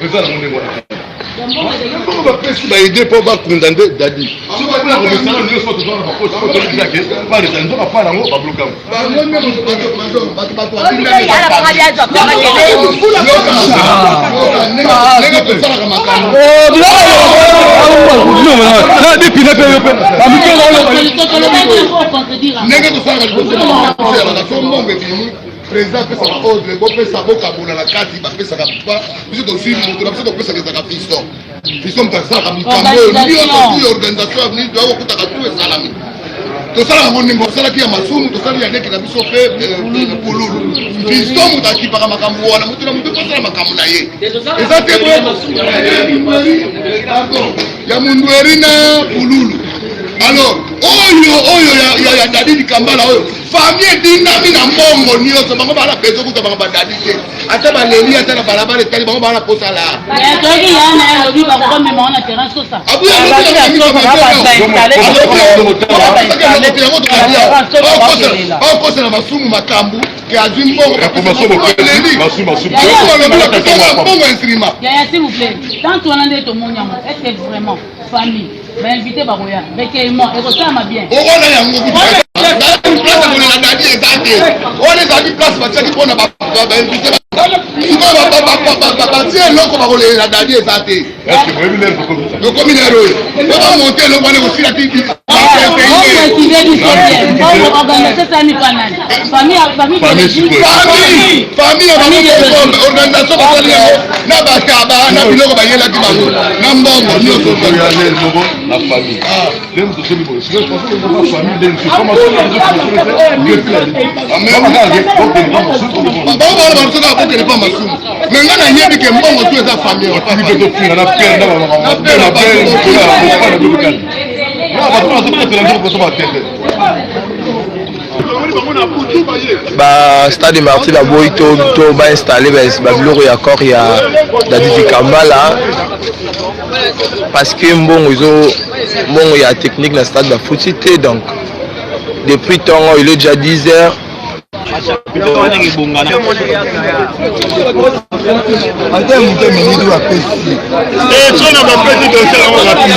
Eza nango ndenge wana bongo bapesi baide mpo bakunda nde dadi soki bakuna komesana nyonso toza na baposi po tolobisake paresa nzoka pa yango babloka yango Ndenge tosalaka liboso so mbongo ebimi, président apesaka ordre, bopesa, bokabola na kati. Bapesaka biso, tozwi moto na biso, topesaka, ezalaka fiston. Fiston moto asalaka likambo oyo nyonso, tu organisation ya nini, toya kokutaka tu esalami. Tosalaka yango ndenge tosalaki ya masumu, tosali ya leki na biso mpe pululu. Fiston moto akipaka makambo wana, moto na moto mpo asala makambo na ye. Eza te ya Mundweri na Pululu. Alors oyo oyo ya Dadi Likambala, oyo famille edindami na mbongo nyonso, bango bala besoin kuta bango badadi te, ata baleli ata na balabala etali bango, bala posala. Toyoki ya na ye alobi bakokomema wana terrain sosa. Abuya bakosela masumu makambo ke azwi mbongo, mbongo instrument. Yaya, s'il vous plaît, tant wana nde tomoni yango, est ce que vraiment famille bainvité bakoya, recueillement ekosalama bien? Owana yango place kolela dadi eza te. Wana ezalaki place batiaki mpona bainvité. Sikoyo batie eloko bakolelela dadi eza te. Tokomi lero oyo po bamonte eloko wana ekosila ti. Préciser biso bien, mbongo organisation esalami pa nani? Famille? Famille ya bango, organisation basali yango na bataba na biloko bayelaki bango na mbongo nyonso. Moko na famille nde moto osoli boye, famille nde. Bango bana bato kaka bokende pa masumu, me nga nayebi ke mbongo tu eza famille. Tofinga na pere na pere bato bazokotela nzoko poso batete. Ba stade Martyrs baboyi to bainstalle babiloko ya corps ya Dadi Dikambala parce que mbongo ezo mbongo ya technique na stade bafuti te. Donc depuis ntongo, il est déjà 10 heures. Ata moto miniti bapesi so na bapesi, tosala yango rapide.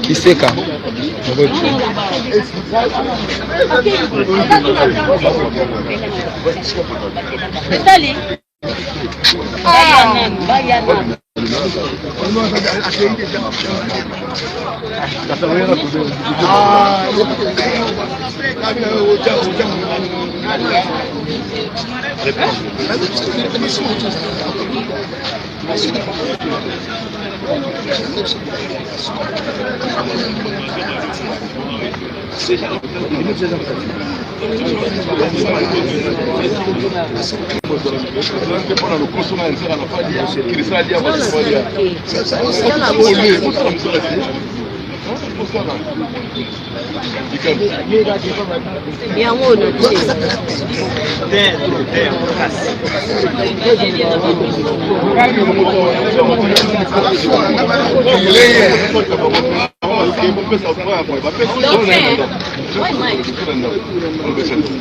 Kiseka. Etali baya nanu, baya nanu. Mpona lokoso na nzela na kirisala lia balia osala mosala te, osala. Yango notie.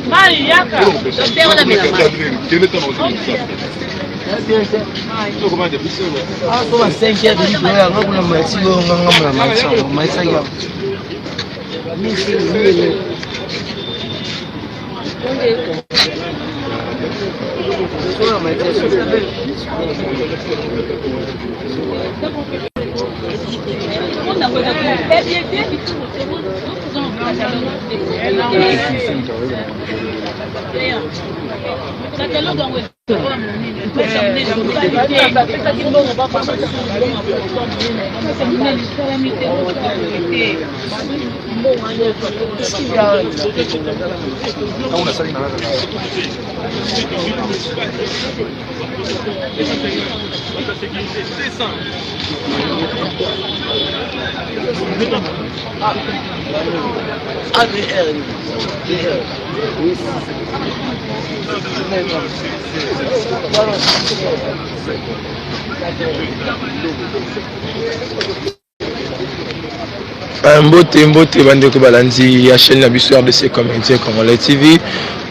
Mai yaka. Docteur wana mela mai. So ba 5 heures de toya nga kuna maiti oyo nga ngambo na maiti yango maisaki yango. Euh, mbote mbote bandeko balandi ya chaîne na biso rdc comédien congolais tv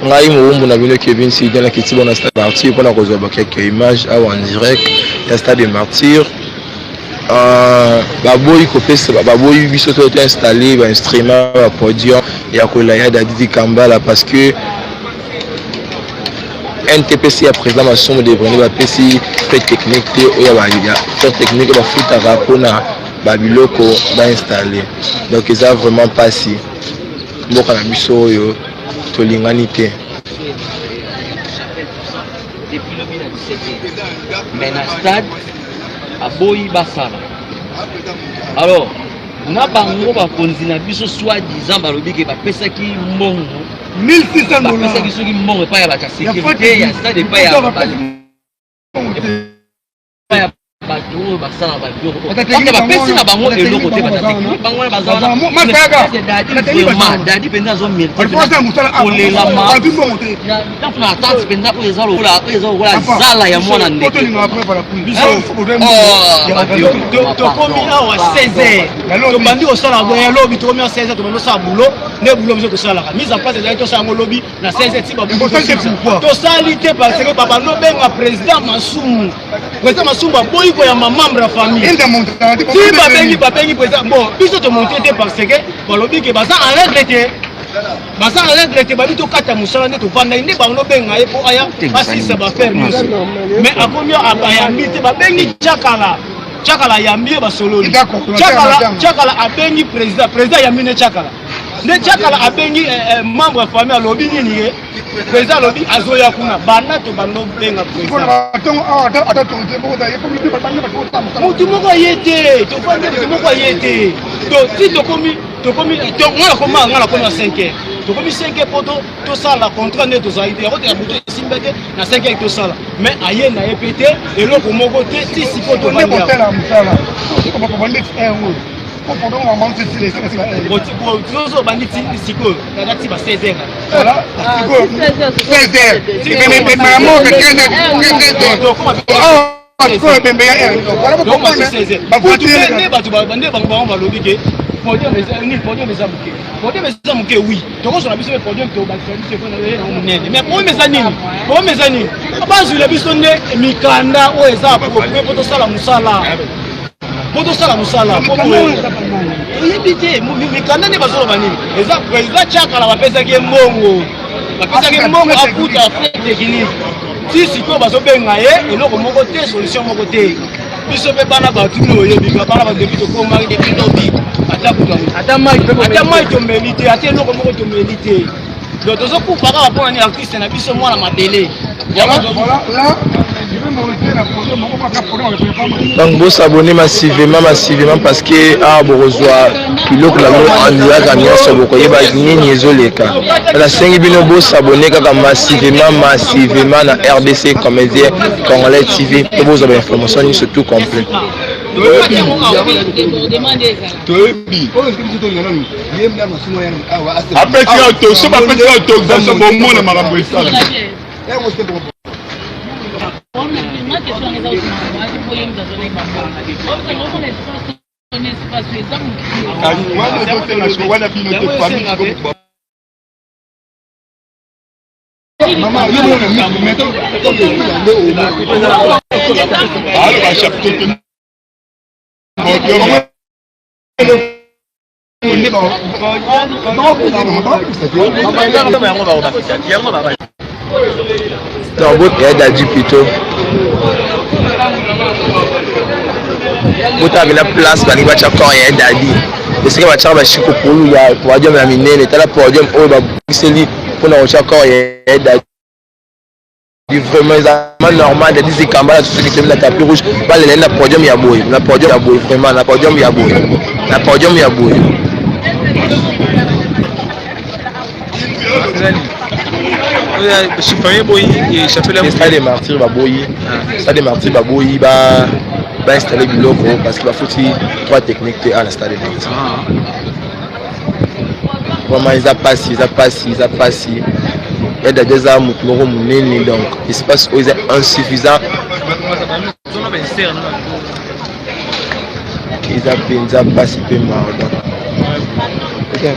ngai mowumbu na bino kevin sida na kiti bona stade martyr mpona kozwa bakelke image awa en direct ya stade de martyr euh, baboyi kopesa baboyi biso to to installe bainstrument bapodium ya kolaya dadidi kambala parce que ntpc ya président masumu debrene bapesi frais technique te oyo ya frais technique oyo bafutaka mpona babiloko bainstalle donc eza vraiment mpasi mboka na biso oyo tolingani te. Depuis lobi na 17 heures mais na stade aboyi basala alors na bango bakonzi na biso soit disant balobi ke bapesaki mbongo 1600 bapesaki soki mbongo epai ya bato ya sécurité ya stade epai ya ya bato oyo basala babiloko bapesi na bango eloko te bango wana baza wana dadi mpenza azomeritekolelama na atante mpenza oyo eza lokola oyo eza lokola zala ya mwana ndeke tokomi awa 16 heures tobandi kosala boya lobi tokomi awa 16 heures tobandi kosala bulo nde bulo biso tosalaka mise en place ezali tosala yango lobi na 16 heures ti tosali te parce que babandi obenga président masumu président masumu aboyi koyamba membre ya famille ti babengi babengi président bon biso tomonte te parce que balobi ke baza en règle te baza en règle te babi tokata mosala nde tovandaki nde bango obenga ye mpo aya basilisa baaffaire nyonso mais akomi ayambi te babengi cakala cakala ayambi ye basololi cakala abengi président président ayambi nde cakala nde cakala abengi eh, eh, membre ya famille alobi nini ye président alobi azoya kuna banda tobanda obenga présidentmotu moko aye te tofandi motu moko aye te to ti tokomi tokomi nga nakoma nga nakomi na 5 heures tokomi 5 heures mpo tosala contrat nde tozalaki te yango te ya butu esimba te na 5 heures tosala mais aye na ye mpe te eloko moko te ti sikoyo tobandi tozo bandi ti sikoyo kaka ti ba 16 heures 16 heures sikoyo ebembe ya nde bato nde bango bango balobi ke podium eza nini podium eza moke podium eza moke oui tokozwa na biso mpe podium tobakisa biso epona monene mais podium eza nini podium eza nini bazwila biso nde mikanda oyo eza aproprie mpo tosala mosala mpo tosala mosala oyebi te mikanda nde bazoloba nini eza président cakala bapesaki ye mbongo bapesaki ye mbongo afuta frais technique ti sikoyo bazobenga ye eloko moko te solution moko te biso mpe bana bato bino oyebi bana bato depuis tokomaki depuis lobi ata kutu ata mai tomeli te ata eloko moko tomeli te donc tozokufa kaka mpona nini artiste na biso mwana mabele donc bosabone massivement massivement parce que awa bokozwa biloko na bino en direct nyonso bokoyeba nini ezoleka nasengi bino bosabone kaka massivement massivement na rdc comédien congolais tv mpo bozwa bainformation nyonso tout complet toyebi apesi yo so bapesi yo autorisation bomona makambo esala wana ezosenga wana bino te famille. Mama, yo mona misu mais to to nde omona. Alo ba chapitre. Nde Donc bot Daddy plutôt. Botala na place balingi batya corps ya Daddy. Esika batyaka bashiko polu ya podium ya minene, tala podium oyo babongiseli mpona kotya corps ya Daddy. Vraiment eza normal, Daddy Zikambala soki na tapis rouge balela na podium ya boye, na podium ya boye, vraiment na podium ya boye, na podium ya boye. Stade des Martyrs baboyi, Stade des Martyrs baboyi ba bainstalle biloko parce que bafuti trois techniques te awa na Stade des Martyrs. Vraiment eza pasi, eza pasi, eza pasi. Ya Dadi eza motu moko monene, donc espace oyo eza insuffisant, eza mpenza pasi mpe mawa. Donc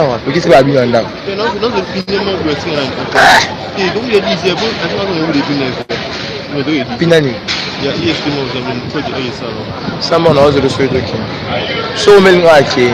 awa pekisi babino na ndako. Pinani sama na ozolo soki tokende so omelinga ake.